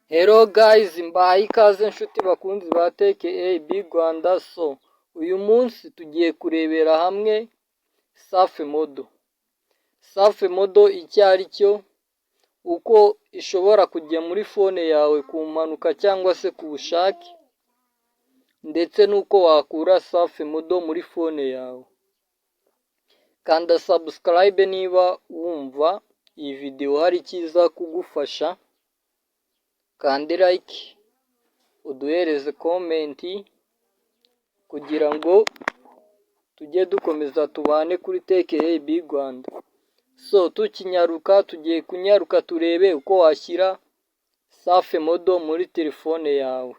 Hello guys, mbahaye ikaze nshuti bakunzi ba Tech AB Rwanda. So uyu munsi tugiye kurebera hamwe safe mode. Safe mode icyo ari cyo, uko ishobora kujya muri phone yawe ku mpanuka cyangwa se ku bushake, ndetse n'uko wakura safe mode muri phone yawe. Kanda subscribe niba wumva iyi videwo hari icyiza kugufasha, kande like, uduhereze comment kugira ngo tujye dukomeza tubane kuri Tech AB Rwanda. So tukinyaruka, tugiye kunyaruka turebe uko washyira safe mode muri telefone yawe.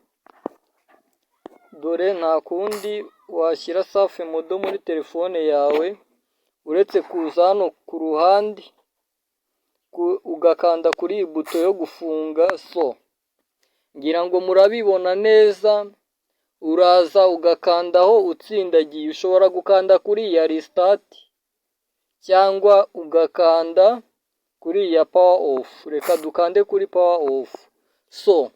Dore nta kundi washyira safe mode muri telefone yawe uretse kuza hano ku ruhande ugakanda kuri iyi buto yo gufunga. So ngira ngo murabibona neza, uraza ugakandaho utsindagiye. Ushobora gukanda kuri iya restart cyangwa ugakanda kuri iya power off. Reka dukande kuri power off. So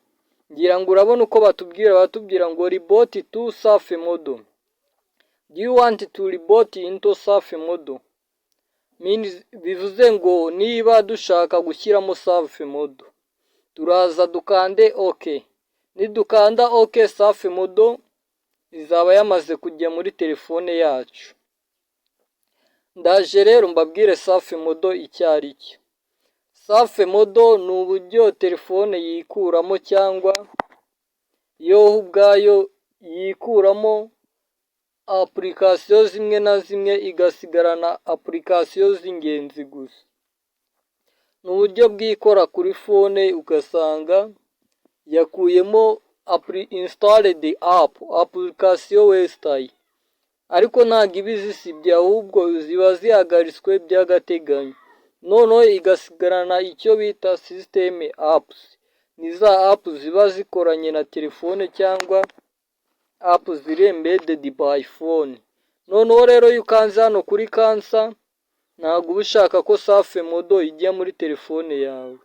ngira ngo urabona uko batubwira, batubwira ngo "Reboot to safe mode. Do you want to reboot into safe mode?" Bivuze ngo niba dushaka gushyiramo safe mode, turaza dukande OK. Nidukanda OK, safe mode izaba yamaze kujya muri telefone yacu. Ndaje rero mbabwire safe mode icyo ari cyo. Safe mode ni uburyo telefone yikuramo cyangwa yo ubwayo yikuramo application zimwe na zimwe, igasigarana application z'ingenzi gusa. Ni uburyo bwikora kuri phone, ugasanga yakuyemo installed app, application wesitaye, ariko ntabwo iba izisibye, ahubwo ziba zihagaritswe by'agateganyo, noneho igasigarana icyo bita system apps. Ni za app ziba zikoranye na telefone cyangwa app ziri embedded by phone. Noneho rero iyo ukanze hano kuri cancel, ntabwo uba ushaka ko safe mode ijya muri telefone yawe,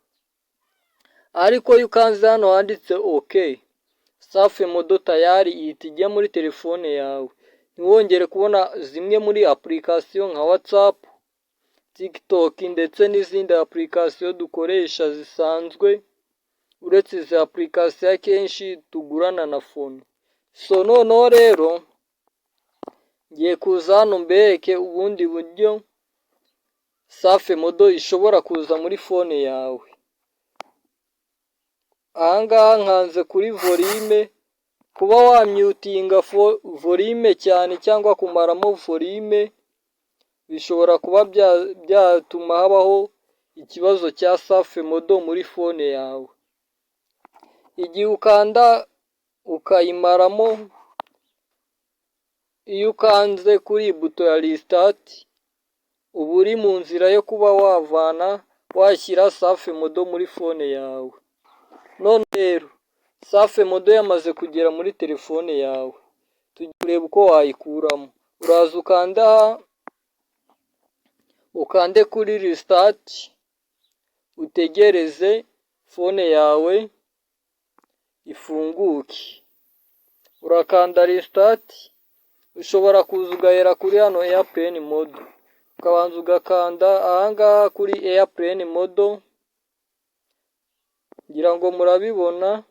ariko iyo ukanze hano handitse OK, safe mode tayari ihita ijya muri telefone yawe, ntiwongere kubona zimwe muri application nka WhatsApp, TikTok ndetse n'izindi application dukoresha zisanzwe, uretse izi application akenshi tugurana na phone. So noneho rero ngiye kuza hano mbereke ubundi buryo safe mode ishobora kuza muri phone yawe. Aha ngaha nkanze kuri volume. Kuba wamyutinga volume cyane cyangwa kumaramo volume bishobora kuba byatuma habaho ikibazo cya safe mode muri phone yawe. Igihe ukanda ukayimaramo, iyo ukanze kuri iyi buto ya restart, uba uri mu nzira yo kuba wavana, washyira safe mode muri phone yawe. None rero safe mode yamaze kugera muri telefone yawe, tugiye kureba uko wayikuramo. Uraza ukanda aha, ukande kuri restart, utegereze phone yawe ifunguke. Urakanda restart, ushobora kuza ugahera kuri hano airplane mode, ukabanza ugakanda ahangaha kuri airplane mode, ngira ngo murabibona.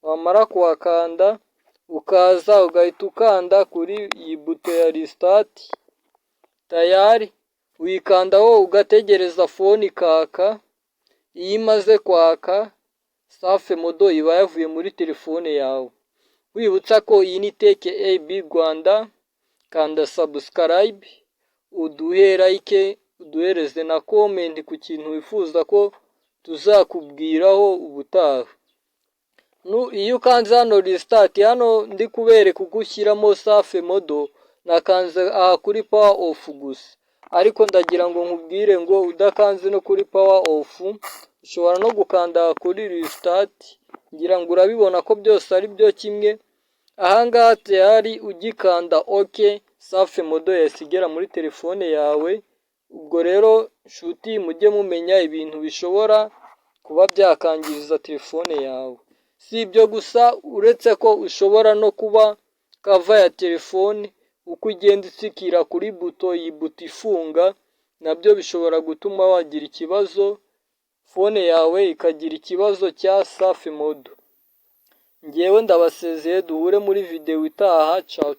Wamara kuhakanda, ukaza ugahita ukanda kuri iyi buto ya restart, tayari uyikandaho, ugategereza phone ikaka. Iyo imaze kwaka, safe mode iba yavuye muri telefone yawe. Wibutsa ko iyi ni Tech AB Rwanda. Kanda subscribe, uduhe like, uduhereze na comment ku kintu wifuza ko tuzakubwiraho ubutaha. Iyo ukanze hano restart, hano ndi kubereka uko ushyiramo safe mode, nakanze aha kuri power off gusa, ariko ndagira ngo nkubwire ngo udakanze no kuri power off, ushobora no gukanda kuri restart. Ngira ngo urabibona ko byose ari byo kimwe. Ahangaha tayari ugikanda OK, safe mode yahise igera muri telefone yawe. Ubwo rero nshuti, mujye mumenya ibintu bishobora kuba byakangiriza telefone yawe. Si ibyo gusa, uretse ko ushobora no kuba cover ya telefone, uko ugenda utsikira kuri buto, iyi buto ifunga, nabyo bishobora gutuma wagira ikibazo, phone yawe ikagira ikibazo cya safe mode. Ngewe ndabasezeye, duhure muri videwo itaha, cawu.